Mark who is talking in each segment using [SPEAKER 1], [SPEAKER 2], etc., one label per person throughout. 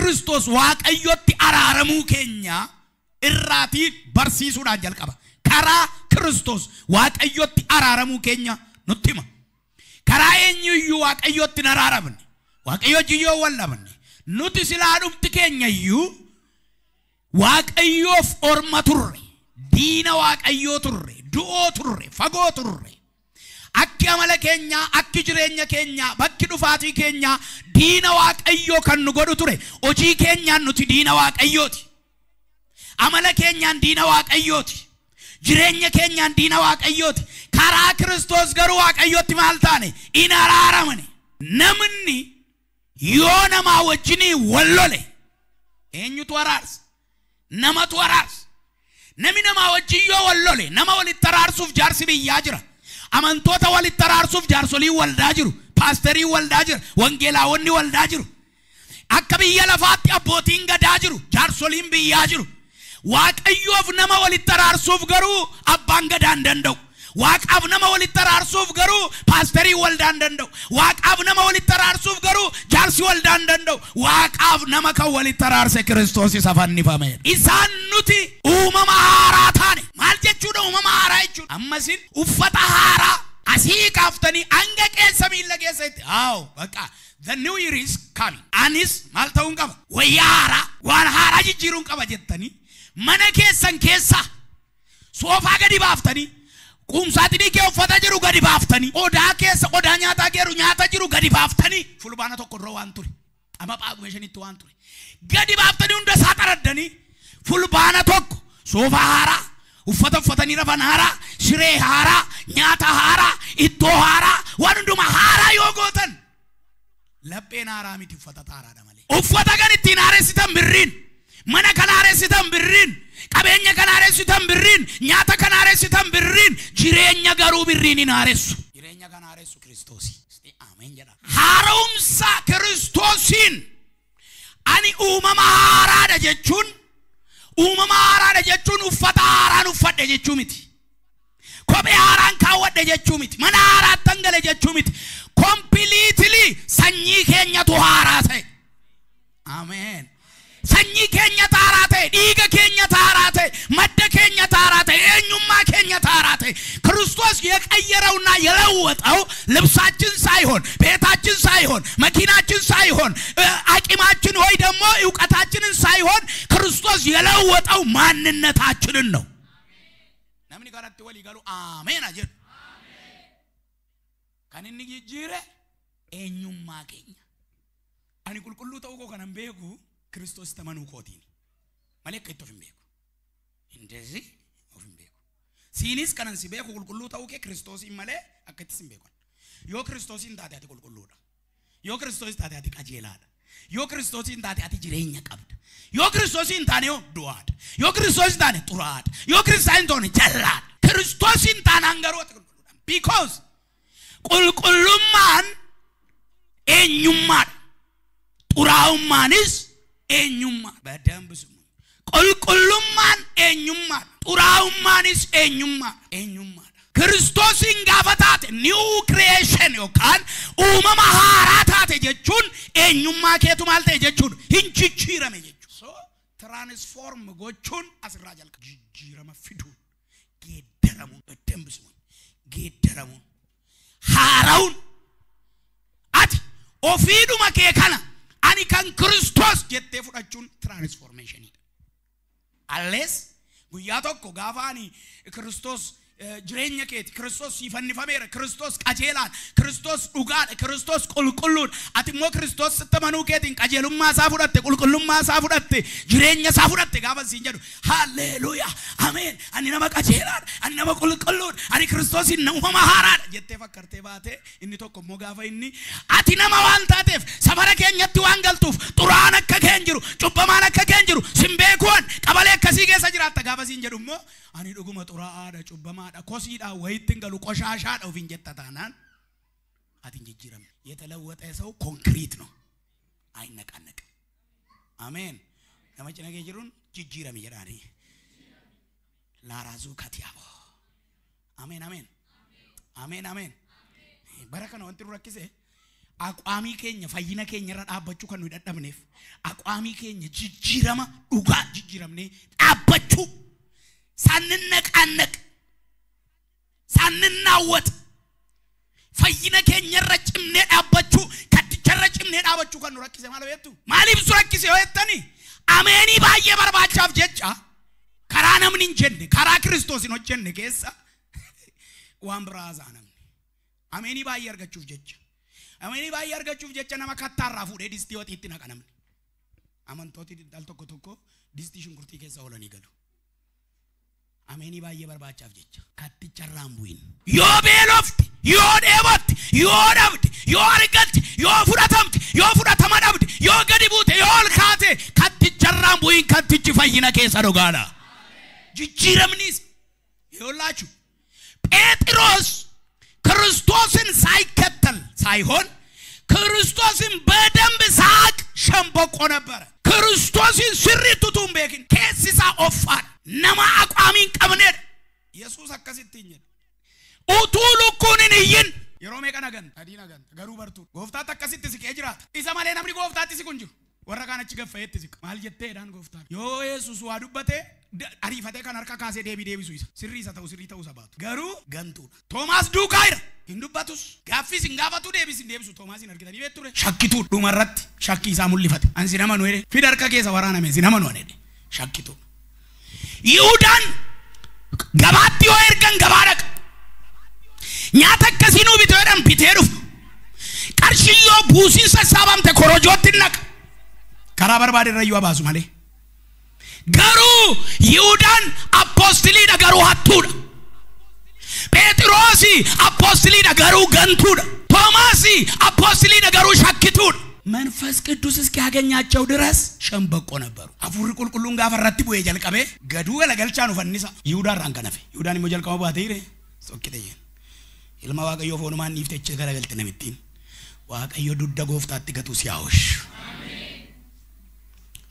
[SPEAKER 1] Kiristoos Waaqayyotti araaramuu keenya irraatii barsiisuudhaan jalqaba. Karaa Kiristoos Waaqayyotti araaramuu keenya nutti hima. Karaa eenyuyyuu Waaqayyotti hin araaramne. Waaqayyo wajjin yoo wal dhabne nuti silaa dhumti keenya iyyuu Waaqayyoof orma turre, diina Waaqayyoo turre, du'oo turre, fagoo turre. Akki amala keenyaa, akki jireenya keenyaa, bakki dhufaatii keenyaa diina Waaqayyoo kan nu godhu ture. Hojii keenyaan nuti diina Waaqayyooti. Amala keenyaan diina Waaqayyooti. Jireenya keenyaan diina Waaqayyooti. Karaa Kiristoos garuu Waaqayyootti maal taane? In araaramne. Namni yoo namaa wajjinii wal lole eenyutu araarsa? Namatu araarsa. Namni namaa wajjin yoo wal lole nama walitti araarsuuf jaarsi biyyaa jira. Amantoota walitti araarsuuf jaarsoliin waldaa jiru. Paasteriin waldaa jira. Wangeelaawonni waldaa jiru. Akka biyya lafaatti abbootiin gadaa jiru. Jaarsoliin biyyaa jiru. Waaqayyoof nama walitti araarsuuf garuu abbaan gadaa hin danda'u. Waaqaaf nama walitti araarsuuf garuu paasterii waldaa hin danda'u. Waaqaaf nama walitti araarsuuf garuu jaarsi waldaa hin danda'u. Waaqaaf nama kan walitti araarse Kiristoos isa fannifamedha. Isaan nuti uumama haaraa taane. Maal jechuudha uumama haaraa jechuudha? Ammasin uffata haaraa asii kaaftanii hanga qeensa miilla keessatti. Haa bakka the new year is coming. Anis maal ta'uun qaba? Wayyaa haaraa, waan haaraa jijjiiruun qaba jettanii mana keessan keessa soofaa gadi baaftanii, qumsaaxinii kee uffata jiru gadi baaftanii, qodaa keessa qodaa nyaataa geeru nyaata jiru gadi baaftanii, fulbaana tokko dura waan ture, amma Phaagumee 5tti waan ture, gadi baaftanii hunda isaa xaraddanii, fulbaana tokko soofaa haaraa, uffata uffatanii rafan haaraa, siree haaraa, nyaata haaraa, ittoo haaraa, waan hundumaa haaraa yoo gootan, lapheen haaraa miti uffata haaraadha malee. Uffata kan ittiin haaressitan birriin, mana kan haaressitan birriin, qabeenya kan haaressitan birriin, nyaata kan haaressitan birriin, jireenya garuu birriin hin haaressu. Jireenya kan haaressu Kiristoosi. Ameen jedha. Haaromsa Kiristoosiin ani uumama haaraadha jechuun, uumama haaraadha jechuun uffata haaraan uffadhe jechuu miti. Kophee haaraan kaawwadhe jechuu miti. Mana haaraattan gale jechuu miti. Completely sanyii keenyatu haaraa ta'e. Ameen. Sanyii keenya haaraa ta'e, dhiiga keenya haaraa ta'e, madda keenya haaraa ta'e, eenyummaa keenya haaraa ta'e. ክርስቶስ የቀየረውና የለወጠው ልብሳችን ሳይሆን፣ ቤታችን ሳይሆን፣ መኪናችን ሳይሆን፣ አቂማችን ወይ ደግሞ እውቀታችንን ሳይሆን ክርስቶስ የለወጠው ማንነታችንን ነው። Namni kanatti walii galu ameen haa jedhu. Kan inni jijjiire eenyummaa keenya. Ani qulqulluu ta'uu koo kanan beeku Kiristoos amanuu kootiin malee akka itti of hin beeku. እንደዚህ of hin beeku. Siinis kanan si beeku qulqulluu ta'uu kee Kiristoosiin malee akka itti sin beeku. Yoo Kiristoosiin taate ati qulqulluudha. Yoo Kiristoos taate ati qajeelaadha. Yoo Kiristoosiin taate ati jireenya qabda. Yoo Kiristoosiin taane yoo du'aadha. Yoo Kiristoosiin taane xuraadha. Yoo Kiristoosiin taane jallaadha. Kiristoosiin taanaan garuu ati qulqulluudha. Because qulqullummaan eenyummaadha. Xuraa'ummaanis eenyummaa. በደንብ ስሙ። Qulqullummaan eenyummaadha. Xuraa'ummaanis eenyummaadha. Eenyummaadha. Kiristoosiin gaafa taate new creation yookaan uumama haaraa taate jechuun eenyummaa keetu maal ta'e jechuudha. Hin jijjiirame jechuudha. So transform gochuun asirraa jalqaba. Jijjiirama fiduun, geeddaramuun, በደንብ ስሙ። Geeddaramuun, haara'uun, ati ofiidhuma kee kana ani kan Kiristoos jettee fudhachuun transformationiidha. Unless guyyaa tokko gaafa ani Kiristoos jireenya keeti, Kiristoos sii fannifameera, Kiristoos qajeelaadha, Kiristoos dhugaadha, Kiristoos qulqulluudha. Ati immoo Kiristoos sitti amanuu keetiin qajeelummaa isaa fudhatte, qulqullummaa isaa fudhatte, jireenya isaa fudhatte gaafa siin jedhu, haalleluuyaa, ameen, ani nama qajeelaadha, ani nama qulqulluudha, ani Kiristoosiin uumama haaraadha jettee fakkartee baatee, inni tokko immoo gaafa inni ati nama waan taateef safara keenyatti waan galtuuf xuraa'aan akka kee hin jiru, cubbamaan akka kee hin jiru, sin beekuun qabalee akkasii keessa jiraatta gaafa siin jedhu immoo ani dhuguma xuraa'aadha, cubbamaadha, kosiidha, wayitti hin galu, qoshaashaadha ofiin jetta taanaan ati hin jijjiiramne. የተለወጠ ሰው ኮንክሪት ነው፣ አይነቃነቅም። አሜን። Nama cina kee jiruun jijjiirami jedhaani. Laaraazuu katiyaabo. Ameen, ameen, ameen, ameen. Bara kana wanti nu rakkise Aqwaamii keenya fayyina keenya irra dhaabbachuu kan nuyi dadhabneef aqwaamii keenya jijjiirama dhugaa jijjiiramnee dhaabbachuu ሳንነቃነቅ ሳንናወጥ fayyina keenya irra cimnee dhaabbachuu katticha irra cimnee dhaabbachuu kan nu rakkise maal beektu? Maaliif su rakkise yoo jettani ameenii baay'ee barbaachaaf jecha karaa namni hin jenne karaa Kiristoos hin hojjenne keessa waan biraa haasa'a namni. Ameenii baay'ee argachuuf jecha. Ameenii baay'ee argachuuf jecha nama kattaarraa fuudhee distii waxiitti naqa namni. Amantooti al tokko tokko distii shunkurtii keessa oolanii galu. Ameenii baay'ee barbaachaaf jecha katticharraa hin bu'in. Yoo beelofte, yoo dheebotte, yoo dhabde, yoo argatte, yoo fudhatamte, yoo fudhatama dhabde, yoo gadi buute, yoo ol kaate katticharraa hin bu'in. Kattichi fayyina keessa dhugaadha. Jijjiiramnis ይኸውላችሁ ጴጥሮስ ክርስቶስን ሳይከተል ሳይሆን ክርስቶስን በደንብ ሳቅ ሸምበቆ ነበረ። ክርስቶስን ስሪቱቱን ቤኪን ኬሲሳ ኦፋን ነማ አቋሚን ቀብኔድ ኢየሱስ akkasittiin jedhe utuu lukkuun hin iyyin yeroo meeqa naganta adii naganta garuu bartuu gooftaatti akkasitti siqee jiraata. Isa malee namni gooftaatti siqu hin jiru. Warra kaan achi gaffa'eetti siqa. Maal jetteedhaan gooftaan yoo Yesuus waa dubbate ariifatee kan harka kaasee deebii deebisu isa sirrii isa ta'u sirrii ta'uu isa baatu garuu gantuudha. Toomaas duukaa jira hin dubbatus gaaffis hin gaafatu deebis hin deebisu. Toomaas hin argitanii beektu ture shakkituu dhumarratti shakkii isaa mul'ifate. Ani si nama nu jedhe fida harka keessa waraaname si nama nu jedhe shakkituudha. Yihuudaan gabaatti yoo ergan gabaa dhaqa. Nyaata akkasii nuu bitee jedhan bitee dhufa. Qarshii yoo buusiin sassaabamte korojootti naqa. Karaa barbaade irra iyyuu abaasu malee. Garuu Yihuudaan appoostiliidha garuu hattuudha. Phexrosi appoostiliidha garuu gantuudha. Toomaasi appoostiliidha garuu shakkituudha. መንፈስ ቅዱስ እስኪያገኛቸው ድረስ ሸምበቆ ነበሩ። Hafuurri qulqulluun gaafa irratti bu'ee jalqabee gaduu galagalchaan ufannisa. Yihudaa irraan kan hafe. Yihudaan immoo jalqaba baatee jire sokkite jeen. Ilma Waaqayyoo foonumaan dhiifte galagalte namittiin. Waaqayyo dugda gooftaatti gatu si haa oolchu.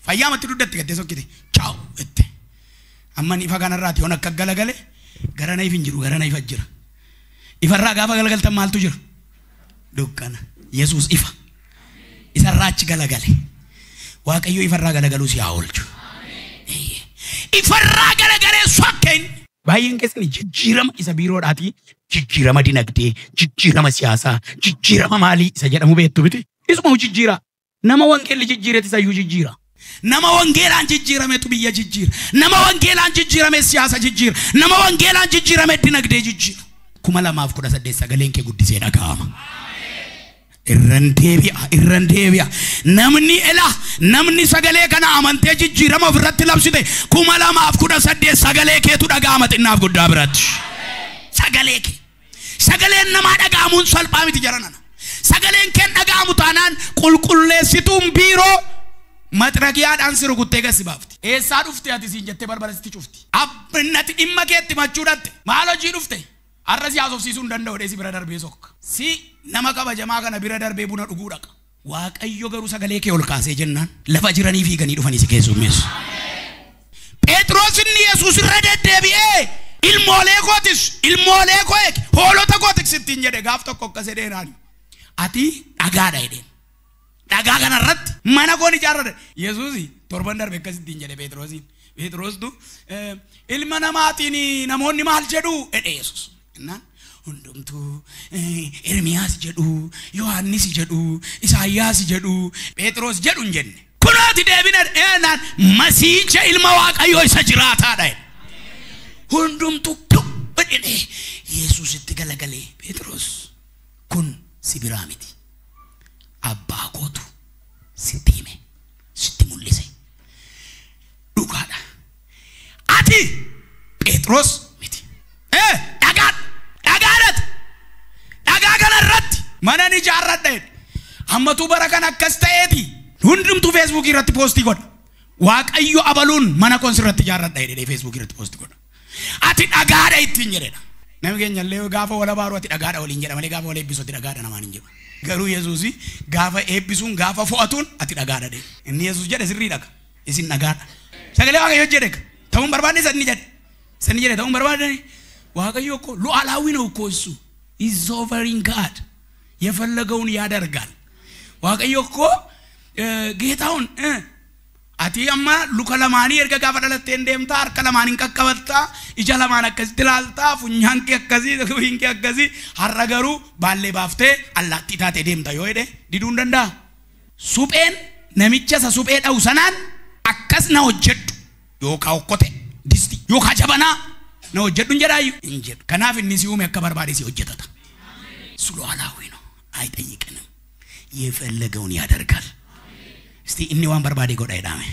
[SPEAKER 1] Fayyaamatti dugdatti gattee sokkite. Chaaw jette. Amma ifa kanarraati yoon akka galagale garana if hin jiru garana ifa jira. Ifarraa gaafa galagaltan maaltu jira? Dukkana. Yesuus ifa. Isarraa achi galagale. Waaqayyo ifarraa galagaluu si haa oolchu. Ifarraa galagalee sokkeen. Baay'een keessan jijjiirama isa biiroodhaatii jijjiirama dinagdee, jijjiirama siyaasaa, jijjiirama maalii isa jedhamu beektu miti. Isuma jijjiira. Nama wangeelli jijjiireet isayyuu jijjiira. Nama wangeelaan jijjiirametu biyya jijjiira. Nama wangeelaan jijjiirame siyaasa jijjiira. Nama wangeelaan jijjiirame dinagdee jijjiira. 2018 sagaleen kee guddisee dhaga'ama. Irran deebi'a, irran deebi'a. Namni ela, namni sagalee kana amantee jijjiirama ofirratti labsite 2018 sagalee keetu dhaga'ama xinnaaf guddaa biratti. Sagalee kee. Sagaleen namaa dhaga'amuun salphaa miti jaranana. Sagaleen keen dhaga'amu taanaan qulqulleessituun biiroo maxragiyaadhaan si rukuttee gasi baafti. Eessaa dhufte ati siin jettee balbala sitti cufti. Abbinnati dhimma keetti machuu dhatte. Maal hojii dhufte? Har'a si haasofsiisuu hin danda'u dheesi bira darbee sokka. Si nama kabajamaa kana bira darbee buna dhuguu dhaqa. Waaqayyo garuu sagalee kee ol kaasee jennaan lafa jiranii fiiganii dhufanii si keessummeessu. Phexros inni Yesuus irra deddeebi'ee ilmoolee kootis ilmoolee koo eegi hoolota kootis ittiin jedhe gaaf tokko akkas jedheenaan ati dhagaadha jedheen. Dhagaa kanarratti mana koon ijaarradha. Yesuus torban darbe akkas ittiin jedhe Phexrosiin. Phexrostu ilma namaatiin namoonni maal jedhu jedhe Yesuus. Innaan hundumtuu Ermiyaas jedhu, Yohaannis jedhu, Isaayyaas jedhu, Phexros jedhu hin jenne. Kunooti deebina eenaan Masiicha ilma Waaqayyoo isa jiraataadha jedhe. Hundumtuu jedhe Yesuusitti galagalee Phexros kun si biraa miti. Abbaa kootu sitti hime, sitti mul'ise. Dhugaadha. Ati Phexros miti. Dhagaadha. Dhagaadhati. Dhagaa kanarratti mana ni ijaarradha jedhe. Hammatuu bara kana akkas ta'eeti. Hundumtuu Feesbuukii irratti poostii godha. Waaqayyo abaluun mana koon sirratti ijaarradha jedhee Feesbuukii irratti poostii godha. Ati dhagaadha ittiin jedhedha. Namni keenya illee gaafa wal abaaru ati dhagaadha waliin jedha malee gaafa wal eebbisu ati dhagaadha namaan hin jedhu. Garuu Yesuus gaafa eebbisuun gaafa fo'atuun ati dhagaadha jedhe. Inni Yesuus jedhe sirrii dhaga. Isin dhagaadha. Sagalee Waaqayyoo jedhe ta'uun barbaadne isa inni jedhe. Isa inni jedhe ta'uun barbaadne Waaqayyo እኮ ሉዓላዊ ነው እኮ እሱ። Is sovereign God. የፈለገውን ያደርጋል። Waaqayyo koo Geetahuun ati amma luka lamaanii erga gaafa dhalatteen deemtaa, harka lamaaniin qaqqabattaa, ija lamaan akkasitti ilaaltaa, funyaan kee akkasii, gubiin kee akkasii, har'a garuu baallee baaftee allaattii taatee deemta yoo jedhe diduu hin danda'a. Supheen namicha isa suphee dha'u sanaan akkas na hojjedhu yookaan okkote disti yookaan jabanaa na hojjedhu hin jedhaayyuu hin jedhu. Kanaaf inni si uume akka barbaade si hojjetata. እሱ ሉዓላዊ ነው፣ አይጠይቅንም። የፈለገውን ያደርጋል። እስቲ inni waan barbaade godha jedhame.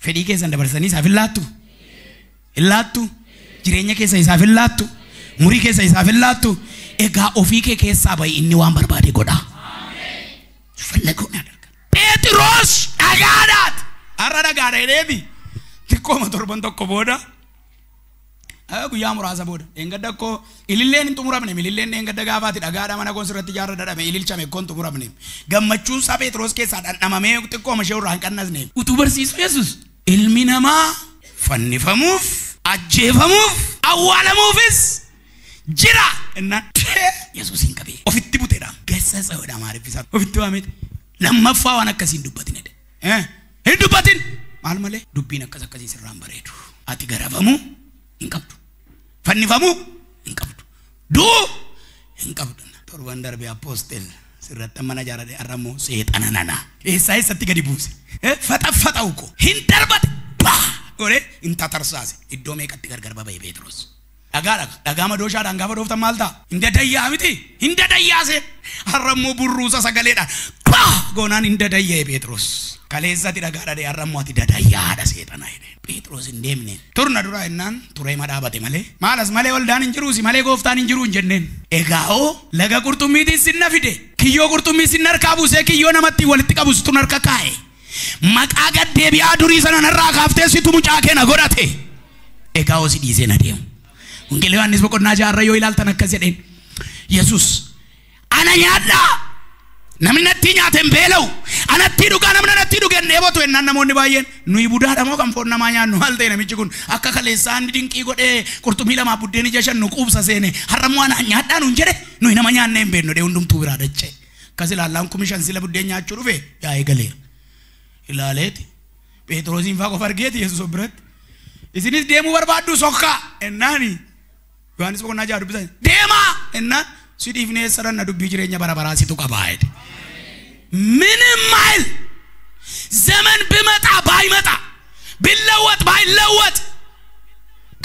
[SPEAKER 1] Fedhii keessan dabarsanii isaaf hin laattu? Hin laattu? Jireenya keessa isaaf hin laattu? Murii keessa isaaf hin laattu? Egaa ofii kee keessaa bahi, inni waan barbaade godha. የፈለገውን ያደርጋል። ጴጥሮስ dhagaadhaat. Har'a dhagaadha jedheeti. Xiqqooma torban tokko booda, guyyaa muraasa booda, dheengadda akkoo ililleen hin xumuramne, ililleen dheengadda gaafaati dhagaadha mana koon sirratti ijaarra dadhame ililchame akkoo hin xumuramne. Gammachuun isaa Phexros keessaa dhandhamamee xiqqooma ishee irraa hin qannasne. Utuu barsiisu Yesus ilmi namaa fannifamuuf, ajjeefamuuf, awwaalamuufis jira. Innaan Yesus hin qabee ofitti buteedha. Gassatseedha Amaariffisa ofitti waameeti. Lammaffaa waan akkasii hin dubbatin jedhe. Hin dubbatin. Maal malee dubbiin akkas akkasii sirraan bareedu. Ati garafamuu hin qabdu. Fannifamuu hin qabdu. Du'uu hin qabdu. Torban darbee apostel sirratti mana ijaarrate har'a immoo seexana nana. Eessaa eessatti gadi buuse? Faxaffaxa'u ko hin darbate baa godhee hin tatarsaase. Iddoo meeqatti gargar baba'e Phexros. Dhagaa dhagaa madooshaadhaan gaafa dhooftan maal ta'a? Hin dadayyaa miti? Hin dadayyaase. Har'a immoo burruusa sagaleedhaan baa goonaan hin dadayya'e Phexros. Kaleessatti dhagaa dhadhee har'a immoo ati dadayyaadha seexana jedhe. Phexros hin deemne. Turna dura jennaan turee madhaabate malee. Maalas malee waldaan hin jiruusi malee gooftaan hin jiru hin jenneen. Egaa hoo laga qurxummiitiin sinna fide. Kiyyoo qurxummii sinna harkaa buusee kiyyoo namatti walitti qabu situ harka kaa'e. Maqaa gad deebi'aa durii sana narraa kaaftee situ mucaa kee na godhate. Egaa hoo si dhiisee na deemu. Wangeela Yohaannis boqonnaa jaarra yoo ilaaltan akkas jedheen. Yesus ana nyaadhaa. Namni natti nyaate hin beela'u. Anatti dhugaa namni natti dhuge hin dheebotu jennaan namoonni baay'een nuyi budaadha moo kan foon namaa nyaannu maal ta'e namichi kun akka kaleessaa inni dinqii godhee qurxummii lamaa buddeen ija shan nu quubsa seene har'a immoo ana nyaadhaa nuun jedhe nuyi nama nyaannee hin beeknu dhee hundumtuu biraa dacha'e. Akkas ilaallaan 5,000 sila buddeen nyaachuu dhufe yaa'ee galeera. Ilaaleeti Phexrosiin faa qofa argeeti Yesuus of biratti. Isinis deemuu barbaaddu sokkaa ennaani Yohaannis boqonnaa ja'a dubbisan deemaa ennaan si dhiifnee sadanna dubbii jireenya bara baraa situ qabaa jedhe. ምንም አይል ዘመን ቢመጣ ባይመጣ ቢለወጥ ባይለወጥ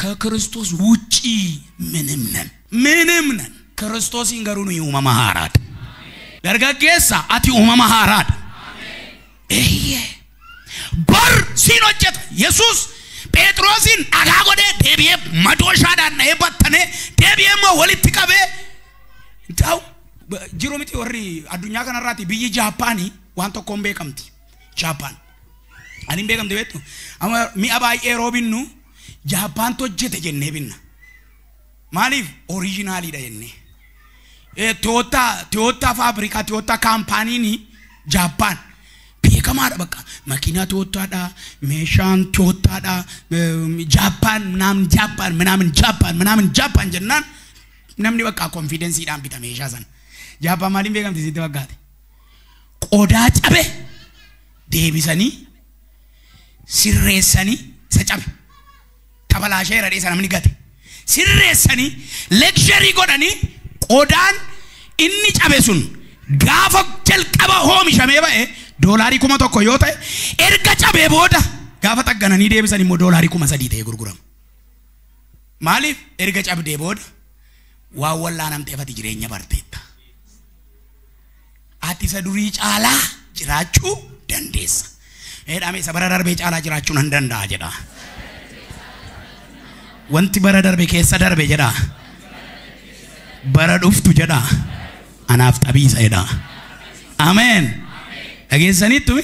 [SPEAKER 1] ከክርስቶስ ውጪ ምንም ነን፣ ምንም ነን። ክርስቶስን garuu nuyi uumama haaraadha. Dargaggeessa ati uumama haaraadha. Eeyyee bar siin hojjeta. Yesuus Phexrosin dhagaa godhee deebi'ee madooshaadhaan dha'ee battanee deebi'ee immoo walitti qabee ta'u jiru miti. Warri addunyaa kanarraati biyyi Jaapaanii waan tokkoon beekamti. Jaapaan. Ani hin beekamte beektu. Amma mi'a baay'ee yeroo binnu Jaapaantu hojjete jennee binna. Maaliif oriijinaaliidha jennee. Toyota faabrikaa, Toyota kaampaaniin Jaapaan beekamaadha bakka. Makiinaa Toyotaadha, meeshaan Toyotaadha, Jaapaan ምናምን Jaapaan ምናምን Jaapaan ምናምን Jaapaan jennaan namni bakka konfidensiidhaan bita meeshaa sana. Jaapaan maaliin beekamti sitti fakkaate? Qodaa cabe deebisanii sirreessanii isa cabe tabalaashee dhadhee isa namni gate sirreessanii luxury godhanii qodaan inni cabe sun gaafa jalqaba oomishamee ba'e $1,000 yoo ta'e erga cabee booda gaafa xaggananii deebisan immoo $3,000 ta'ee gurgurama. Maaliif erga cabdee booda waan wallaanamteef ati jireenya barteetta. Ati isa durii caalaa jiraachuu dandeessa. Eedhame isa bara darbee caalaa jiraachuu nan danda'a jedha. Wanti bara darbe keessa darbe jedha. Bara dhuftu jedha. Anaaf xabiisa jedha. Ameen. Dhageessaniittu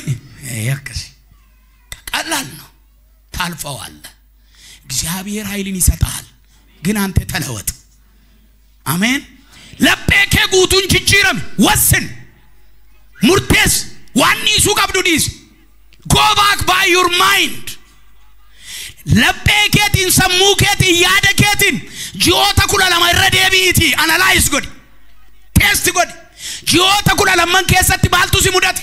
[SPEAKER 1] akkasi. ቀላል ነው። ታልፈዋለህ። እግዚአብሔር ኃይልን ይሰጣል። ግን አንተ ተለወጥ። አሜን። Laphee kee guutuun jijjiirame ወስን murtees waan dhiisuu qabdu dhiisi. Go back by your mind. Laphee keetiin, sammuu keetiin, yaada keetiin ji'oota 12 irra deebi'iitii analyze godhi. Test godhi. Ji'oota 12 keessatti maaltu si mudate?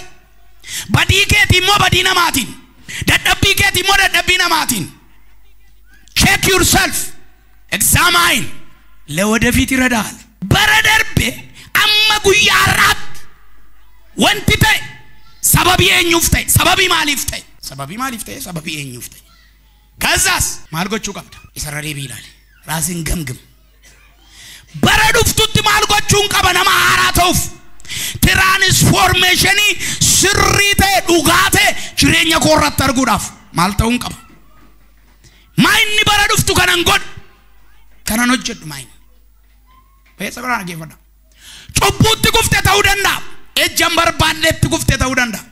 [SPEAKER 1] Badii keetii immoo badii namaatiin. Dadhabbii keetii immoo dadhabbii namaatiin. Check yourself. Examine. ለወደፊት ይረዳል። Bara darbe amma guyyaa har'aatti wanti ta'e sababii eenyuuf ta'e? Sababii maaliif ta'e? Sababii maaliif ta'e? Sababii eenyuuf ta'e? ከዛስ maal gochuu qabda? Isarra deebii ilaali. ራስን ገምግም። Bara dhuftutti maal gochuun qaba nama haaraa ta'uuf? Transformeeshinii sirrii ta'e dhugaa ta'e jireenya koo irratti arguudhaaf maal ta'uun qaba? Maa inni bara dhuftu kanan godhu? Kanan hojjedhu maa inni? Beessa biraan dhaggeeffadha. Cubbuutti kufte ta'uu danda'a. Ejjan barbaannetti kufte ta'uu danda'a.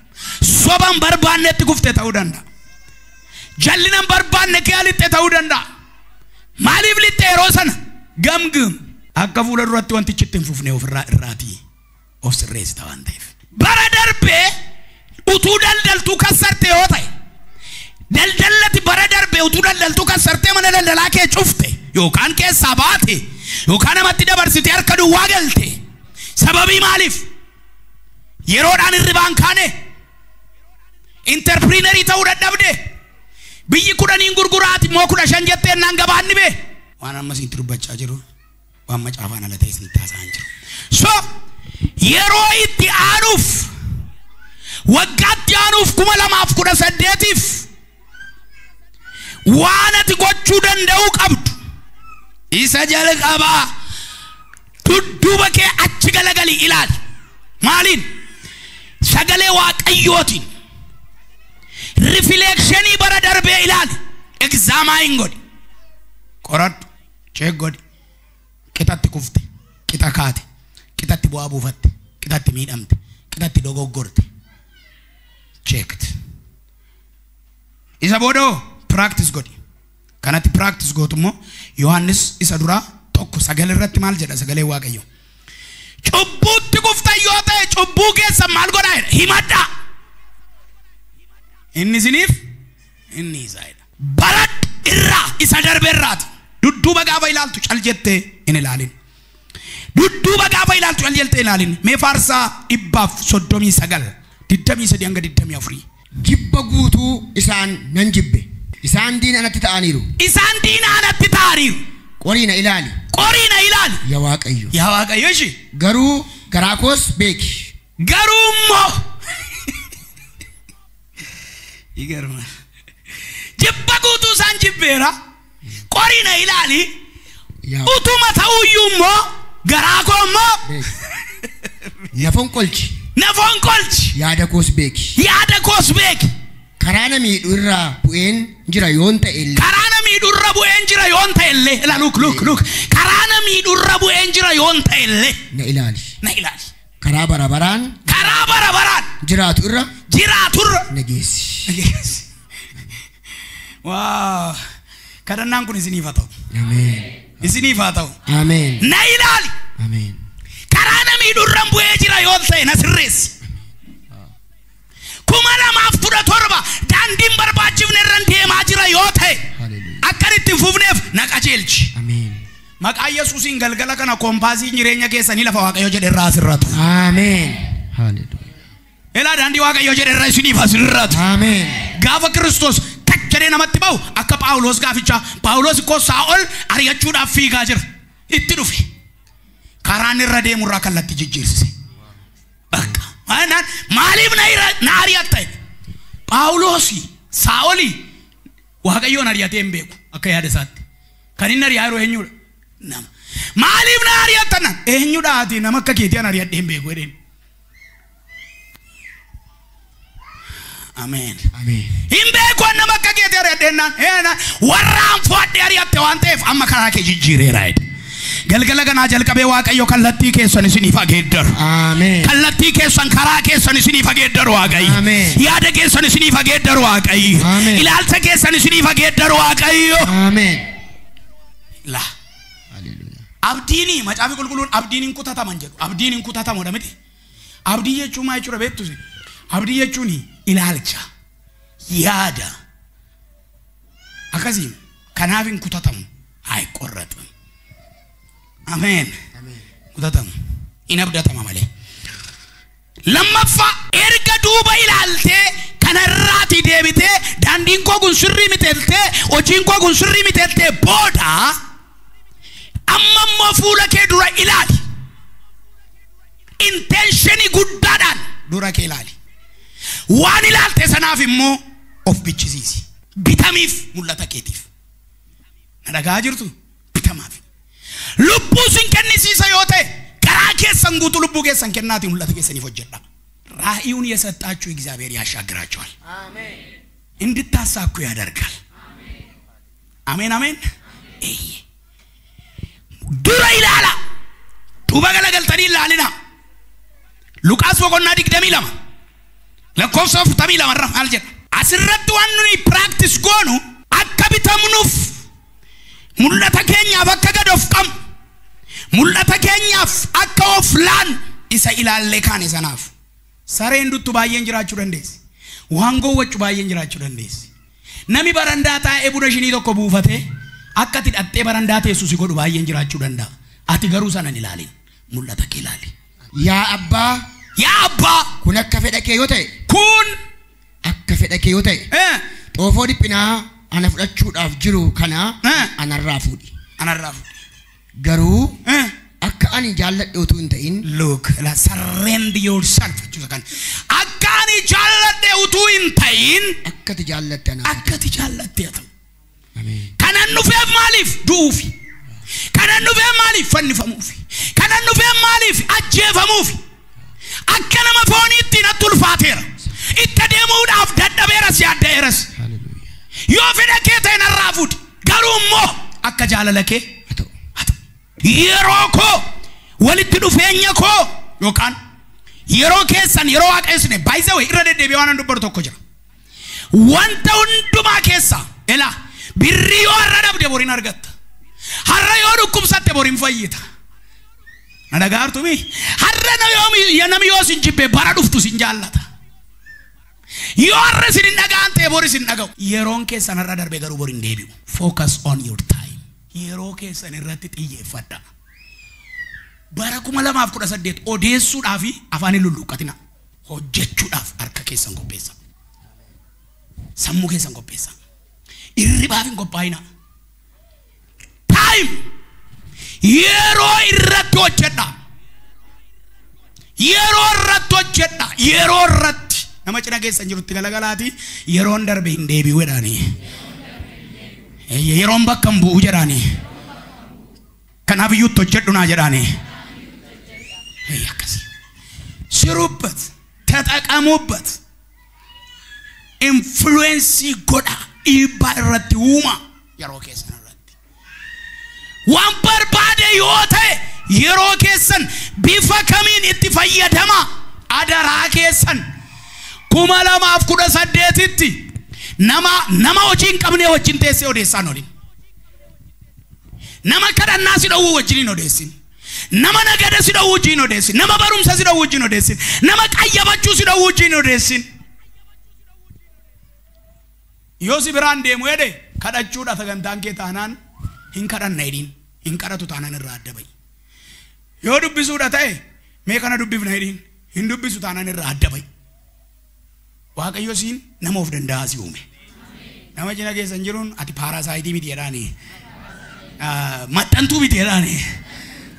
[SPEAKER 1] Soban barbaannetti kufte ta'uu danda'a. Jallinan barbaanne kee lixxe ta'uu danda'a. Maaliif lixxe yeroo sana? Gamgam. Akka fuula duratti wantichi itti hin fufne ofirraa irraatii of sirreessita waan ta'eef. Bara darbee utuu daldaltuu kassarte yoo ta'e, daldallati bara darbee utuu daldaltuu kassartee mana daldalaa kee cufte yookaan keessaa baate yookaan namatti dabarsitee harka duwwaa galte, sababii maaliif? Yeroodhaan hirribaan kaane, interpiriinerii ta'uu dadhabde, biyyi 10 gurguraati immoo 15 jettee naan gabaanni bee. Waan amma isinitti dubbachaa jiru waan macaafaan ala ta'e isinitti haasa'aa jiru. So yeroo itti aanuuf waggaatti aanuuf 2018tiif waan ati gochuu danda'uu qabdu isa jalqabaa dudduuba kee achi galagalii ilaali. Maaliin? Sagalee Waaqayyootiin. Rifleekshinii bara darbee ilaali. Examine godhi. Qoradhu. Check godhi. Qixatti kufte. Qixa kaate. Qixatti bu'aa buufatte. Qixatti miidhamte. Qixatti dogoggorte. Checked. Isa boodoo practice godhi. Kanatti practice gootu immoo Yohaannis isa duraa 1:9 irratti maal jedha sagalee Waaqayyoo? Cubbuutti kuftan yoo ta'e cubbuu keessa maal godhaa jedha? Himadhaa. Inni isiniif inni isaa jedha. Baradhu irraa isa darbe irraati. Dudduuba gaafa ilaaltu cal jettee hin ilaalin. Dudduuba gaafa ilaaltu cal jettee hin ilaalin. Mee Faarsaa 139 23 hanga 24.
[SPEAKER 2] Jibba guutuu isaan nan jibbe. Isaan diina anatti ta'aniiru.
[SPEAKER 1] Isaan diina anatti ta'aniiru.
[SPEAKER 2] Qorii na ilaali.
[SPEAKER 1] Qorii na ilaali.
[SPEAKER 2] Yaa Waaqayyo.
[SPEAKER 1] Yaa Waaqayyo ishi.
[SPEAKER 2] Garuu garaa koos beeki.
[SPEAKER 1] Garuu immoo. Igarma. Jibba guutuu isaan jibbeera. Qorii na ilaali. Utuma ta'uyyuu immoo garaa koo immoo.
[SPEAKER 2] Na fonqolchi.
[SPEAKER 1] Na fonqolchi.
[SPEAKER 2] Yaada koos beeki.
[SPEAKER 1] Yaada koos beeki.
[SPEAKER 2] Karaa na miidhu irraa bu'een jira yoon ta'e illee.
[SPEAKER 1] Karaa na miidhu irra bu'een jira yoon ta'e illee. Ilaa look look look. Karaa na miidhu irra bu'een jira yoon ta'e illee.
[SPEAKER 2] Na ilaali.
[SPEAKER 1] Na ilaali.
[SPEAKER 2] Karaa bara baraan.
[SPEAKER 1] Karaa bara baraan.
[SPEAKER 2] Jiraatu irra.
[SPEAKER 1] Jiraatu irra.
[SPEAKER 2] Na geessi.
[SPEAKER 1] Na geessi. Waa. Kadhannaan kun isiniif haa ta'u.
[SPEAKER 2] Ameen.
[SPEAKER 1] Isiniif haa ta'u.
[SPEAKER 2] Ameen.
[SPEAKER 1] Na ilaali.
[SPEAKER 2] Ameen.
[SPEAKER 1] Karaa na miidhu irra bu'ee jira yoon ta'e na sirreessi. 2017 daandiin barbaachifne irra deemaa jira yoo ta'e akkan itti hin fufneef na qajeelchi.
[SPEAKER 2] Ameen.
[SPEAKER 1] Maqaa Yesuusiin galgala kana koompaasiin jireenya keessanii lafa Waaqayyo jedhe irraa asirratu.
[SPEAKER 2] Ameen. Haleluuyaa.
[SPEAKER 1] Ilaa daandii Waaqayyo jedhe irraa isiniif asirratu.
[SPEAKER 2] Ameen.
[SPEAKER 1] Gaafa Kiristoos tak jedhee namatti ba'u akka Phaawulos gaafichaa Phaawulos ikkoo Saa'ol ari'achuudhaaf fiigaa jira. Itti dhufe. Karaan irra deemu irraa kallattii jijjiirsise. Bakka. Maaliif na ari'atta? Phaawulosi Saa'oli Waaqayyoon ari'atee hin beeku akka yaada isaatti. Kan inni ari'aa yeroo eenyudha? Nama. Maaliif na ari'atta? Eenyudha ati nama akka keetii an ari'adhee hin beeku jedheen. Ameen.
[SPEAKER 2] Ameen.
[SPEAKER 1] Hin beeku an nama akka keetii ari'adhee naan warraan fo'adhee ari'atte waan ta'eef amma karaa kee jijjiireera jedhe. Galgala kanaa jalqabee Waaqayyo kallattii keessan isiniif haa geeddaru.
[SPEAKER 2] Ameen.
[SPEAKER 1] Kallattii keessan karaa keessan isiniif haa geeddaru Waaqayyo.
[SPEAKER 2] Ameen.
[SPEAKER 1] Yaada keessan isiniif haa geeddaru Waaqayyo.
[SPEAKER 2] Ameen.
[SPEAKER 1] Ilaalcha keessan isiniif haa geeddaru Waaqayyo.
[SPEAKER 2] Ameen.
[SPEAKER 1] La.
[SPEAKER 2] Haleluuyaa.
[SPEAKER 1] Abdiini macaafi qulqulluun abdiin hin kutataman jedhu. Abdiin hin kutatamu miti. Abdii jechuun maal jechuudha beektu isin? Abdii jechuun ilaalcha, yaada. Akkasiin kanaaf hin kutatamu. Haa qorratu. Ameen.
[SPEAKER 2] Ameen.
[SPEAKER 1] Kutatamu. Hin abdatama malee. Lammaffaa erga duuba ilaaltee kanarraatii deebitee daandiin koo kun sirrii miteeltee hojiin koo kun sirrii miteeltee booda amma immoo fuula kee dura ilaali. Intentionii guddaadhaan dura kee ilaali. Waan ilaalte sanaaf immoo of bichisiisi. Bitamiif mul'ata keetiif. Na dhagaa jirtu bitamaaf. Lubbuu sin kennisiisa yoo ta'e garaa keessan guutuu lubbuu keessan kennaati mul'ata keessaniif hojjedha. ራእዩን የሰጣችሁ እግዚአብሔር ያሻግራችኋል። አሜን። እንድታሳኩ ያደርጋል። አሜን አሜን። እይ dura ilaala duuba galagaltanii ilaalina. Luqaas boqonnaa 22 lakkoofsa 42 irra maal jedha? Asirratti waan nuyi practice goonu akka bitamnuuf mul'ata keenyaaf akka gad of qabnu mul'ata keenyaaf akka of laan isa ilaallee kaane sanaaf. Sareen duttu baay'een jiraachuu dandeessi. Waan gowwachuu baay'een jiraachuu dandeessi. Nami barandaa taa'ee buna shinii tokko buufatee akka ati dhattee barandaa teessu si godhu baay'een jiraachuu danda'a. Ati garuu sana hin ilaalin. Mul'ata kee ilaali.
[SPEAKER 2] Yaa abbaa.
[SPEAKER 1] Yaa abbaa.
[SPEAKER 2] Kun akka fedha kee yoo ta'e.
[SPEAKER 1] Kun
[SPEAKER 2] akka fedha kee yoo ta'e. Xoofoo dhiphinaa ana fudhachuudhaaf jiru kana anarraa fuudhi.
[SPEAKER 1] Anarraa fuudhi.
[SPEAKER 2] Garuu akka ani jaalladhe utuu hin ta'in.
[SPEAKER 1] Look, la surrender yourself jechuudha kan. Akka ani jaalladhe utuu hin ta'in.
[SPEAKER 2] Akka ati jaallatte anaaf.
[SPEAKER 1] Akka ati jaallatte haa ta'u. Kanan dhufeef maaliif du'uufi? Kanan dhufeef maaliif fannifamuufi? Kanan dhufeef maaliif ajjeefamuufi? Akka nama fooniitti natti ulfaateera. Itti adeemuudhaaf dadhabeeras yaaddeeras. Yoo fedha kee ta'e narraa fuudhi. Garuu immoo akka jaalala kee haa ta'u. Yeroo koo walitti dhufeenya koo yookaan yeroo keessan yeroo waaqessine baay'isee wayii irra deddeebi'ee waan dubbatu tokko jira. Wanta hundumaa keessa elaa birrii yoo har'a dhabde boriin argatta. Har'a yoo dhukkubsatte boriin fayyita. Na dhagaartumi har'a namni yoo sin jibbe bara dhuftu sin jaallata. Yoo har'a sin hin dhaga'an ta'e bori sin dhaga'u. Yeroon keessan har'a darbe garuu boriin deebi'u. Focus on your time. Yeroo keessan irratti xiyyeeffadha. Bara 2018 odeessuudhaaf afaan hin lulluqqatina. Hojjechuudhaaf harka keessan qopheessa. Sammuu keessan qopheessa. Irribaaf hin qophaa'ina. Time yeroo irratti hojjedha. Yeroo irratti hojjedha. Yeroo irratti nama cina keessan jirutti galagalaati yeroon darbe hin deebi'u jedhaani. Yeroon bakka hin bu'u jedhaani. Kanaaf iyyuu itti hojjedhu naa jedhaani. Akkasii. ስሩበት፣ ተጠቀሙበት። Influence godha dhiibbaa irratti uuma yeroo keessan irratti. Waan barbaade yoo ta'e yeroo keessan bifa kamiin itti fayyadama adaraa keessan 2018tti nama hojii hin qabne wajjin teessee odeessaan olin. Nama kadhannaa si dhowwu wajjin hin odeessin. Nama nagada si dhowwu wajjin hin odeessin. Nama barumsa si dhowwu wajjin hin odeessin. Nama qayyabachuu si dhowwu wajjin hin odeessin. Yoo si biraan deemu jedhe kadhachuudha sagantaan kee taanaan hin kadhanna jedhiin hin kadhatu taanaan irraa adda ba'i. Yoo dubbisuudha ta'e mee kana dubbifna jedhiin hin dubbisu taanaan irraa adda ba'i. Waaqayyo siin nama of danda'aa si uume. Nama cina keessan jiruun ati paarasaayitii miti jedhaani. Maxxantuu miti jedhaani.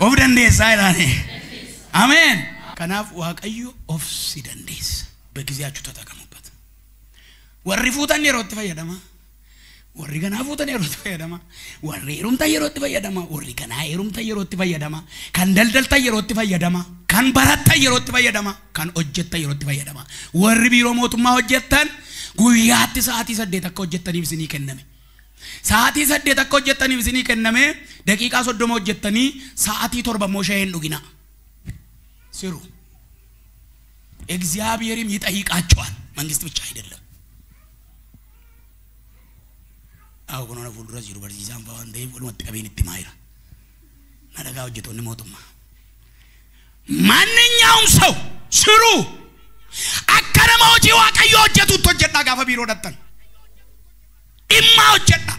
[SPEAKER 1] Of dandeessaa jedhaani. Ameen. Kanaaf Waaqayyo of si dandeessa. በጊዜያችሁ ተጠቀሙበት። Warri fuutan yerootti fayyadama. Warri ganaa fuutan yerootti fayyadama. Warri heerumtan yerootti fayyadama. Warri ganaa heerumtan yerootti fayyadama. Kan daldaltan yerootti fayyadama. Kan barattan yerootti fayyadama. Kan hojjettan yerootti fayyadama. Warri biiroo mootummaa hojjettan guyyaatti sa'aatii 8 akka hojjettaniif isinii kenname. Sa'aatii 8 akka hojjettaniif isinii kenname daqiiqaa 30 hojjettanii sa'aatii 7 immoo shayii hin dhugina. ስሩ። እግዚአብሔርም ይጠይቃቸዋል። መንግስት ብቻ አይደለም። Awo kun ona fuuldura jiru barsiisaan fa'aa waan ta'eef walumatti qabeen itti maayira. Na dhagaa hojjettoonni mootummaa. ማንኛውም ሰው ስሩ። Akka nama hojii Waaqayyoo hojjetutti hojjedhaa gaafa biiroo dhattan. Dhimmaa hojjedhaa.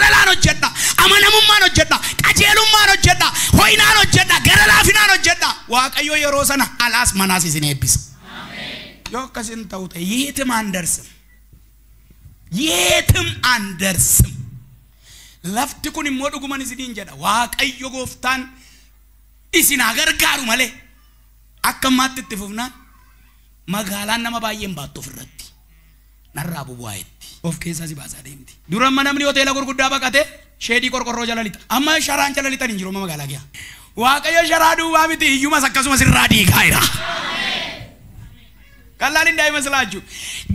[SPEAKER 1] Jaalalaan hojjedha. Amanamummaan hojjedha. Qajeelummaan hojjedha. Ho'inaan hojjedha. Gara laafinaan hojjedha. Waaqayyo yeroo sana alaas manaas isin eebbisa. Yoo akkasin ta'u ta'e yeetim አንደርስም. Yeetim አንደርስም. Lafti kun immoo dhuguman isiniin jedha. Waaqayyo gooftaan isin haa gargaaru malee akka ammaatti itti fufnaan magaalaan nama baay'een baattu ofirratti narraa bubu'aayetti of keessaa si baasaa deemti. Dura amma namni hoteela gurguddaa baqate sheedii qorqorroo jala lixa. Amma sharaan jala lixan hin jiru amma magaalaa keessa. Waaqayyo sharaa duwwaa miti hiyyumas akkasumas irraa diigaa jira. ቀላል እንዳይመስላችሁ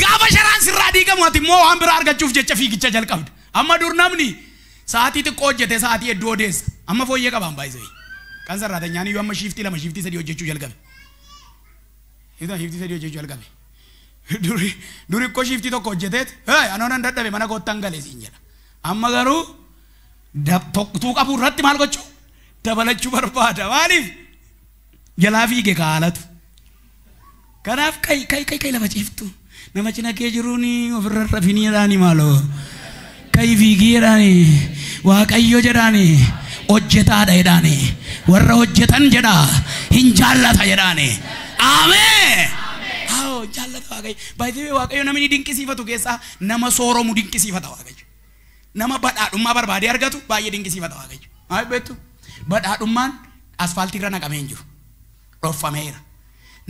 [SPEAKER 1] gaafa sharaan sirraa diigamu ati immoo waan biraa argachuuf jecha fiigicha jalqabda. Amma dur namni sa'aatii xiqqoo hojjete sa'aatii hedduu odeessa. Amma fooyyee qabaan baay'isee. Kan sarraatanyaan iyyuu amma shiiftii 2 shiiftii 3 hojjechuu jalqabe. Shiiftii 3 hojjechuu jalqabe. Duri ikkoo shiiftii tokko hojjeteet hey anoon dadhabe mana koottan galee siin jedha. Amma garuu tuu qabuu irratti maal gochuu dabalachuu barbaada. Maaliif jalaa fiige kaalatu. Kanaaf kai kai kai kai lafa ciiftu nama cina kee jiruun ofirra rafiniidhaani maaloo kai fiigiidhaani waaqayyo jedhaani hojjetaadha jedhaani warra hojjetan jedha hin jaallata jedhaani. Ameen. Haa jaallata waaqayyo. Baay'ee waaqayyo namni dinqisiifatu keessaa nama sooromu dinqisiifata waaqayyo. Nama badhaadhummaa barbaadee argatu baay'ee dinqisiifata waaqayyo. Maal beektu badhaadhummaan asfaaltii irra naqamee hin jiru dhoffameera.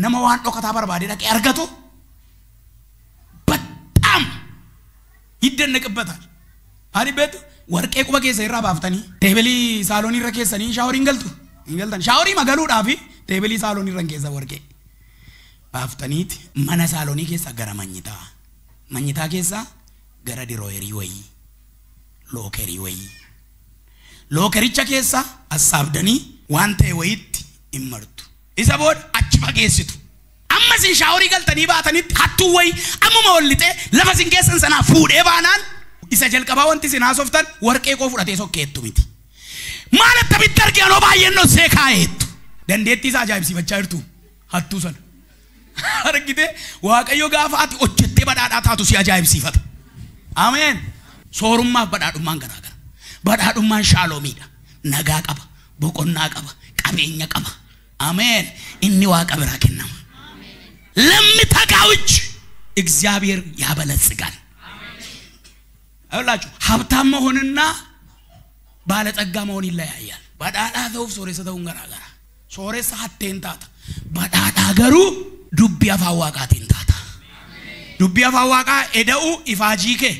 [SPEAKER 1] Nama waan dhokataa barbaadee dhaqee argatu በጣም ይደነቅበታል። አሪ ቤቱ warqee quba keessa irraa baaftanii teebelii saaloonii irra keessanii shaaworii hin galtu hin galtan shaaworii magaluudhaaf teebelii saaloonii irra keessa warqee baaftaniiti mana saaloonii keessa gara manyitaa manyitaa keessa gara dirooyerii wayii lookerii wayii lookericha keessa assaabdanii waan ta'e wayiitti hin martu. Isa booda achi fageessitu. Amma isin shaaworii galtanii baatanitti hattuu wayii ammuma ol lixee lafa isin keessan sanaa fuudhee baanaan isa jalqabaa wanti isin haasoftan warqee koo fudhatee sokkeettu miti. Maal attamitti argee anoo baay'een dhossee kaa'eettu. Dandeettii isaa ajaa'ibsiifachaa jirtu hattuu sana. Argite waaqayyo gaafa ati hojjettee badhaadhaa taatu si ajaa'ibsiifata. Ameen. Soorummaaf badhaadhummaan garaagara. Badhaadhummaan shaaloomiidha. Nagaa qaba, boqonnaa qaba, qabeenya qaba. አሜን። inni waaqa biraa kennama. ለሚተጋው እጅ እግዚአብሔር ያበለጽጋል። አይውላችሁ ሀብታም መሆንና ባለጸጋ መሆን ይለያያል። Badhaadhaa ta'uuf sooressa ta'uun garaagara. Sooressa hatteen taata. Badhaadhaa garuu dubbii afaan waaqaatiin taata. Dubbii afaan waaqaa eda'uu ifaajii kee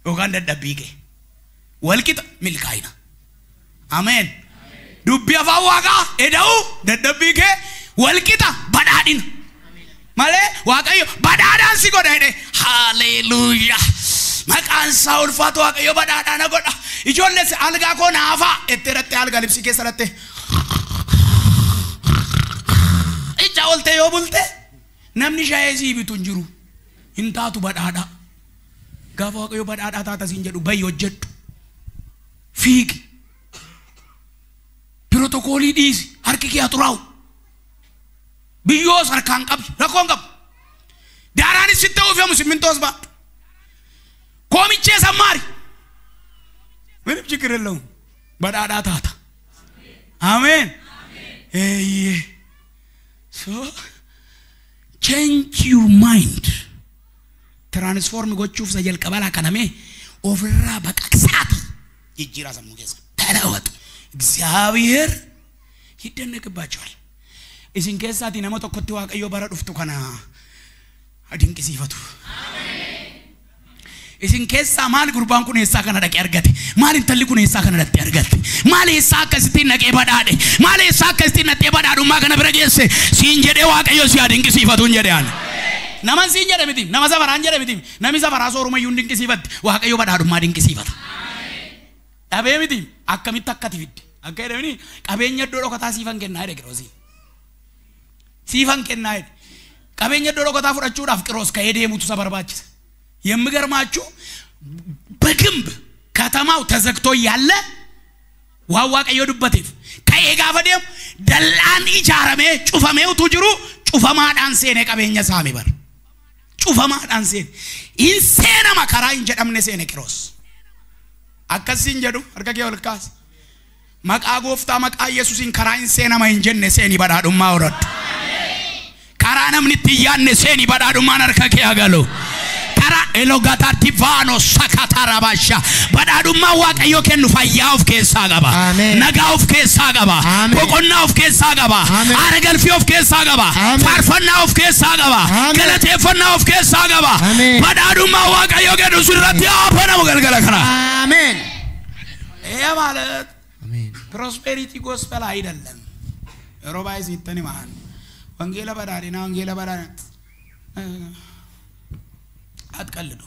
[SPEAKER 1] yookaan dadhabbii kee walqixa milkaa'ina. Ameen. Dubbii afaan waaqaa eda'uu dadhabbii kee walqixa badhaadhina. Malee waaqayyo badhaadhaan si godha jedhe haleluuyaa. Maqaan isaa ulfaatu waaqayyo badhaadhaa na godha. Ijoollee algaa koo naafaa itti irratti algaa libsii keessa irratti ija olte yoo bulte namni shaayee sii bitu hin jiru. Hin taatu badhaadhaa. Gaafa waaqayyo badhaadhaa taata siin jedhu bayi hojjedhu. Fiigi. Pirootokoolii dhiisi harki kee haa xuraa'u. Biyyoos harkaan qabi rakkoon qabu. Daaraanis sitti uwwifamu simmintoos baadhu. Koomichee sammaari. ምንም ችግር የለውም። badhaadhaa taata. አሜን። Eeyyee. So change your mind. Transform gochuuf isa jalqabaa laakaname ofirraa baqaqsaati jijjiiraa sammuu keessa ተለወጡ። እግዚአብሔር ይደነቅባቸዋል። Isin keessaati nama tokkotti waaqayyo bara dhuftu kana dinqisiifatu. Isin keessaa maal gurbaan kun eessaa kana dhaqee argate? Maal intalli kun eessaa kana dhaqxee argatte? Maal eessaa akkasittiin dhaqee badhaadhe? Maal eessaa akkasittiin dhaqxee badhaadhummaa kana bira geesse? Siin jedhee waaqayyo si haa dinqisiifatu hin jedhe ani. Naman siin jedhe miti, nama safaraan jedhe miti. Namni safaraa soorumayyuu hin dinqisiifatti. Waaqayyo badhaadhummaa dinqisiifata. Dhabee miti akkamitti akkati fidde? Akka jedhamini qabeenya iddoo dhokataa siifan kennaa jedhe Qiroosiin. Siifan kennaa jedhe. Qabeenya iddoo dhokataa fudhachuudhaaf Qiroos ka'ee deemutu isa barbaachisa. የሚገርማችሁ በግንብ ከተማው ተዘግቶ ያለ ዋዋቀዮ ዱበቴፍ ከኤ ጋፈ ደም ደላን ኢጃረሜ ጩፈሜው ቱጅሩ ጩፈማዳን ሴኔ ቀበኛ ሳሚ በር ጩፈማዳን ሴኔ ኢንሴና መከራ እንጀደምነ ሴኔ ቂሮስ Akkasiin jedhu harka kee ol kaasi. Maqaa gooftaa maqaa Yesuusiin karaa hin seenama hin jenne seeni badhaadhummaa horadhu. Karaa namni itti hin yaadne seeni badhaadhummaan harka kee agalu. Karaa elogataatti vaano sakatarabasha. Badhaadhummaa Waaqayyoo kennu fayyaa of keessaa qaba. Nagaa of keessaa qaba. Boqonnaa of keessaa qaba. Aara galfii of keessaa qaba. Faarfannaa of keessaa qaba. Galateeffannaa of keessaa qaba. Badhaadhummaa Waaqayyoo kennu sirratti haa banamu galgala kana.
[SPEAKER 2] Ameen.
[SPEAKER 1] ይሄ ማለት prosperity gospel አይደለም። Yeroo baay'ee siittan himaan wangeela badhaadhinaa wangeela badhaadhinaa አትቀልዱ።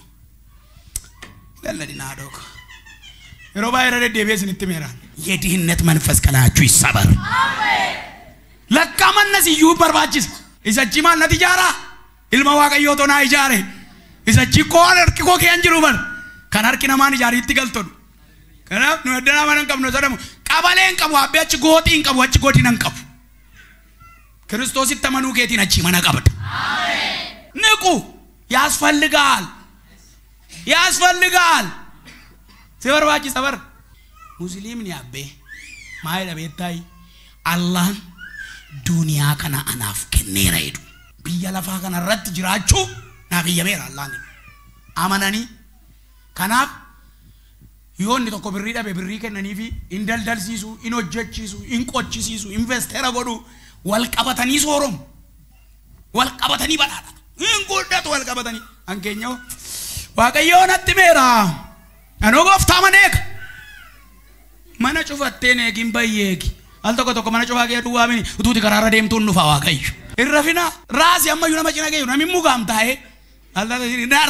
[SPEAKER 1] ለለዲና ዶክ yeroo baay'ee irra deddeebi'ee isinitti himeeraan የድህነት መንፈስ ከላያችሁ ይሰበር። ለካ mannas iyyuu barbaachisa. Isachi maal natti ijaaraa? Ilma Waaqayyoo tonaa ijaare. Isachi koo harki koo kee hin jiru bar. Kan harki namaan ijaariitti galtodhu. Kanaaf nu edda mana hin qabnu jedhamu qabalee hin qabu abbee achi gooxii hin qabu achi godina hin qabu. Kiristoositti amanuu keetiin achi mana qabda. ንቁ ያስፈልጋል ያስፈልጋል። ሲበርባቺ ሰበር ሙስሊምni abbee maayila beektaay Allahan duniyaa kana anaaf kenneera jedhu. Biyya lafaa kana irratti jiraachuu naaf iyyameera Allahan amananii. Kanaaf yoo inni tokko birrii dhabe birrii kennaniifi hin daldalsiisu, hin hojjechiisu, hin qochisiisu, investeera godhu wal qabatanii sooromu. Wal qabatanii badhaadhatu. Hin guddatu wal qabatanii. An keenyaa Waaqayyoo natti meera. Anoo gooftaa mana eega. Mana cufatteen eegin bayyeegi. Al tokko tokko mana cufaa kee duwwaa mini utuuti karaarra deemtuun dhufa Waaqayyo. Hin rafinaa. Raasii ammayyuu nama cina geeyyu namni mugaam taa'ee.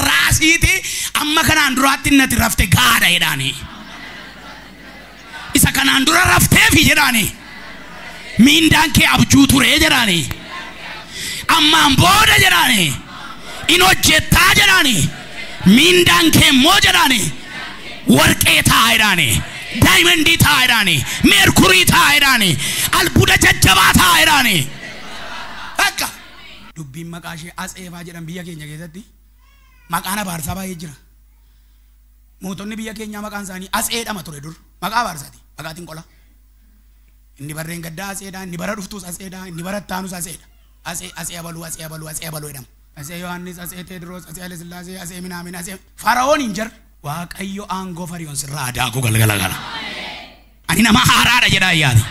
[SPEAKER 1] Raasiiti amma kanaan duraatti natti rafte gaadha jedhaani. Isa kanaan dura rafteefi jedhaani. Miindaan kee abjuu ture jedhaani. Ammaan booda jedhaani. In hojjettaa jedhaani. Miindaan kee immoo jedhaani. Warqee ta'a jedhaani. Daayimandii ta'a jedhaani. Meerkurii ta'a jedhaani. Albuuda jajjabaa ta'a jedhaani. Akka dubbiin maqaa ishee Atseefaa jedhan biyya keenya keessatti maqaan abaarsaa baay'ee jira. Mootonni biyya keenyaa maqaan isaanii Atseedhama ture dur. Maqaa abaarsaati. Maqaatiin qola. Inni barreen gaddaa Atseedha, inni bara dhuftuus Atseedha, inni bara ittaanus Atseedha. Atsee Atsee abaluu Atsee abaluu Atsee abaluu jedhama. Atsee Yohaannis, Atsee Teediroos, Atsee Hayilasillaasee, Atsee Minaamin, Atsee Fara'oon hin jirre. Waaqayyo aangoo Fariyoon sirraa daakuu galgala kana. Ani nama haaraadha jedhaa yaade.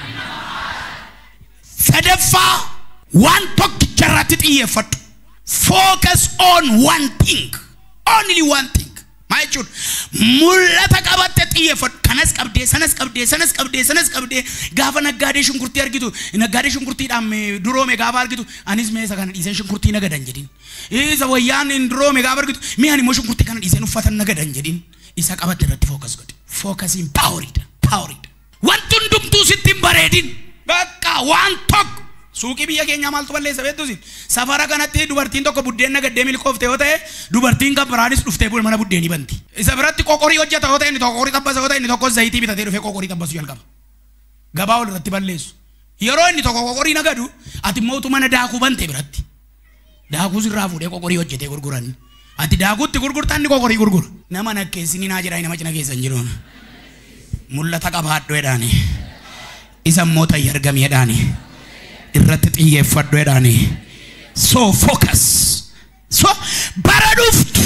[SPEAKER 1] Sadaffaa waan tokkicha irratti xiyyeeffadhu. Focus on one thing. Only one thing. Maal jechuudha? Mul'ata qabatte xiyyeeffadhu. Kanas qabdee, sanas qabdee, sanas qabdee, sanas qabdee gaafa naggaadee shunkurtii argitu, naggaadee shunkurtiidhaan duroome gaafa argitu, anis mee isa kana dhiiseen shunkurtii nagadan jedhin. Isa wayyaan hin duroome gaafa argitu, mee ani immoo shunkurtii kana dhiiseen uffata nagadan jedhin. Isa qabatte irratti focus godhi. Focusing poweridha. Poweridha. Wanti hundumtuu sitti hin bareedin. Bakka waan tokko. Suuqii biyya keenyaa maaltu balleessa beektu isin? Safara kanatti dubartiin tokko buddeen nagaddee milkoofte yoo ta'e dubartiin kan biraanis dhuftee mana buddeenii banti. Isa biratti qoqorii hojjeta yoo ta'e inni tokko qoqorii xabbasa yoo ta'e inni tokko zayitii bitatee dhufee qoqorii xabbasuu jalqaba. Gabaa wal irratti balleessu. Yeroo inni tokko qoqorii nagadu ati immoo utuu mana daakuu bante biratti. Daakuu sirraa fuudhee qoqorii hojjetee gurguran. Ati daakuutti gurgurtaa inni qoqorii gurgura. Nama nakkeessini naa jedhaa nama cina keessa hin jiru. Mul'ata qabaadhu jedhaani. Isa immoo ta'ii argami jedhaani. Irratti xiyyeeffadhu jedhaani. So focus. So bara dhuftu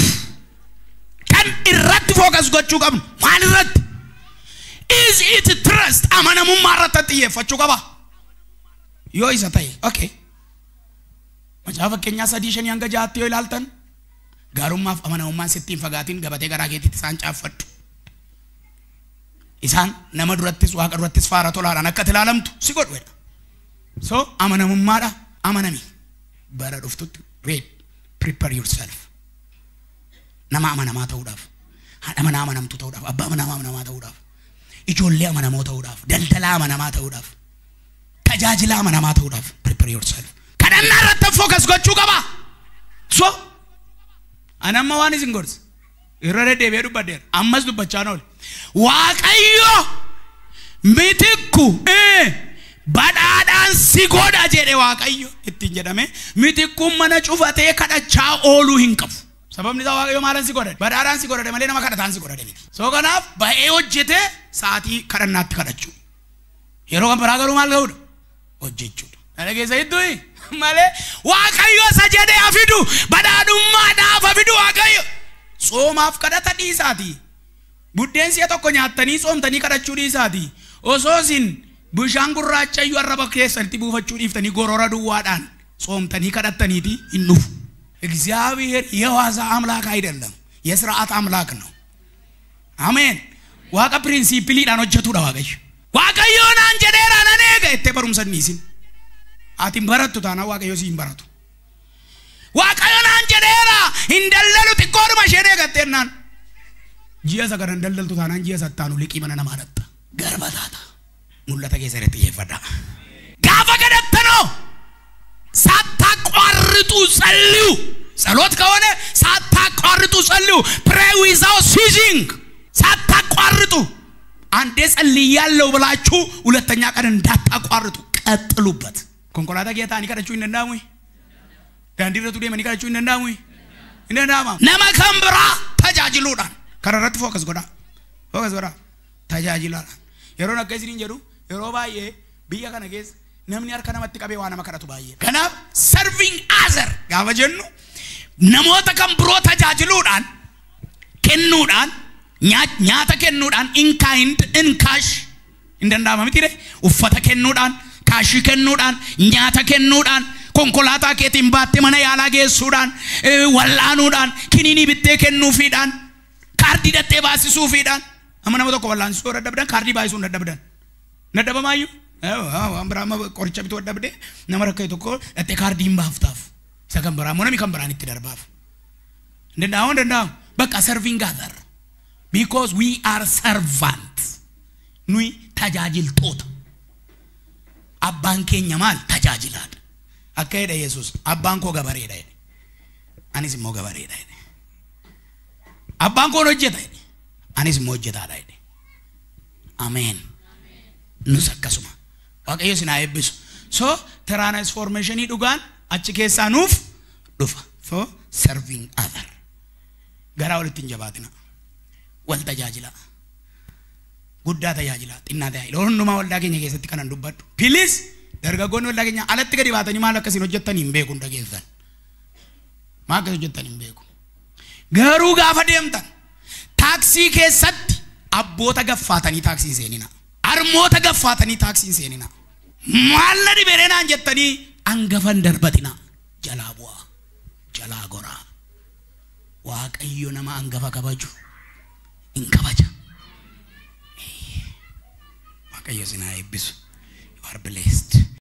[SPEAKER 1] kan irratti focus gochuu qabnu maal irratti? Is it trust? Amanamummaa irratti xiyyeeffachuu qaba. Yoo isa ta'e okay. Macaafa fakkeenyaa 3:5 hanga 6 yoo ilaaltan gaarummaaf amanamummaan sitti hin fagaatin gabatee garaa keetiitti isaan caaffadhu. Isaan nama durattis waaqa durattis faara tolaadhaan akka ilaalamtu si godhu jedha. So amanamummaadha amanami. Bara dhuftutti read prepare yourself. Nama amanamaa ta'uudhaaf, haadha manaa amanamtuu ta'uudhaaf, abbaa manaa amanamaa ta'uudhaaf, ijoollee amanamoo ta'uudhaaf, daldalaa amanamaa ta'uudhaaf, tajaajila amanamaa ta'uudhaaf prepare yourself. Kadhannaa irratti focus gochuu qaba. So ani amma waan isin gorsa irra deddeebi'ee dubbadheera ammas dubbachaa oole. Waaqayyo mitikku badhaadhaan si godha jedhe Waaqayyo ittiin jedhame mitikkuun mana cufatee kadhachaa ooluu hin qabu. Sababni isaa Waaqayyo maalan si godhate? Badhaadhaan si godhate malee nama kadhataan si godhate miti. Soo kanaaf ba'ee hojjete sa'aatii kadhannaatti kadhachuu. Yeroo kan biraa garuu maal ga'uudha? Hojjechuudha. Kana keessa hedduu malee Waaqayyo isa jedhee hafidu badhaadhummaadhaaf hafidu Waaqayyo. Tsoomaaf kadhata dhiisaati. Buddeen si'a tokko nyaattanii tsoomtanii kadhachuu dhiisaati. Osoo isin bishaan gurraacha iyyuu arraba keessatti buufachuu dhiiftanii gorora duwwaadhaan tsoomtanii kadhattaniiti hin dhufu. እግዚአብሔር የዋዛ አምላክ አይደለም፣ የስርዓት አምላክ ነው። አሜን። Waaqa principleiidhaan hojjetudha Waaqayyo. Waaqayyo naan jedheera nan eega jettee barumsa hin dhiisin. Ati hin barattu taanaan Waaqayyo si hin baratu. Waaqayyo naan jedheera hin dallalu xiqqoodhuma isheen eegattee naan. Ji'a isa kana hin daldaltu taanaan ji'a sattaanu liqii mana namaa dhatta. Garba taata. Mul'ata keessa irratti xiyyeeffadhaa. Gaafa kadhattanoo ሳታቋርጡ ጸልዩ። ጸሎት ከሆነ ሳታቋርጡ ጸልዩ። Pray without ceasing። ሳታቋርጡ። አንዴ ጸልያለሁ ብላችሁ ሁለተኛ ቀን እንዳታቋርጡ ቀጥሉበት። Konkolaataa keessa taa'anii kadhachuu hin danda'amu? Daandii irra deemanii kadhachuu hin danda'amu? Hin danda'ama. Nama kan biraa tajaajiluudhaan kana irratti focus godhaa. Focus godhaa. Tajaajilaadhaan. Yeroon akka isiniin jedhu yeroo baay'ee biyya kana keessa namni harka namatti qabee waa nama kadhatu baay'ee. Kanaaf serving other gaafa jennu namoota kan biroo tajaajiluudhaan kennuudhaan nyaata kennuudhaan in kind in cash hin danda'ama miti ree? Uffata kennuudhaan cashii kennuudhaan nyaata kennuudhaan konkolaataa keetiin baattee mana yaalaa geessuudhaan wallaanuudhaan kiniinii bittee kennuufiidhaan kaardii dhattee baasisuufiidhaan amma nama tokko wallaansisuu dadhabdan kaardii baasisuu hin dadhabdan dadhabamaayyuu waan biraa amma qoricha bituu dadhabde nama rakkate tokko dhattee kaardii hin baaftaaf isa kan biraa immoo namni kan biraan itti darbaaf hin danda'amu hin danda'amu bakka serving other because we are servants nuyi tajaajiltoota. Abbaan keenya maal tajaajilaadha. Akka jedhe Yesuus abbaan koo gabareedha jedhe. Anis immoo gabareedha jedhe. Abbaan koo hojjeta jedhe. Anis immoo hojjetaadha jedhe. Ameen. Nus akkasuma. Waaqayyo isin haa eebbisu. So transformationii dhugaan achi keessaa nuuf dhufa. So serving other. Garaa walitti hin jabaatina. Wal tajaajilaa. Guddaa tajaajilaa, xinnaa tajaajila. Hundumaa waldaa keenya keessatti kanan dubbadhu. Please dargaggoonni waldaa keenya alatti gadi baatanii maal akkasiin hojjettan hin beeku hunda keessan. Maal akkas hojjettan hin beeku. Garuu gaafa deemtan taaksii keessatti abboota gaffaatanii taaksii hin seenina. Harmoota gaffaatanii taaksii hin seenina. Maal na dhibee naan jettanii hangafan darbatina. Jalaa bu'aa. Jalaa goraa. Waaqayyo nama hangafa kabaju hin kabaja. Waaqayyo isin haa eebbisu. You are blessed.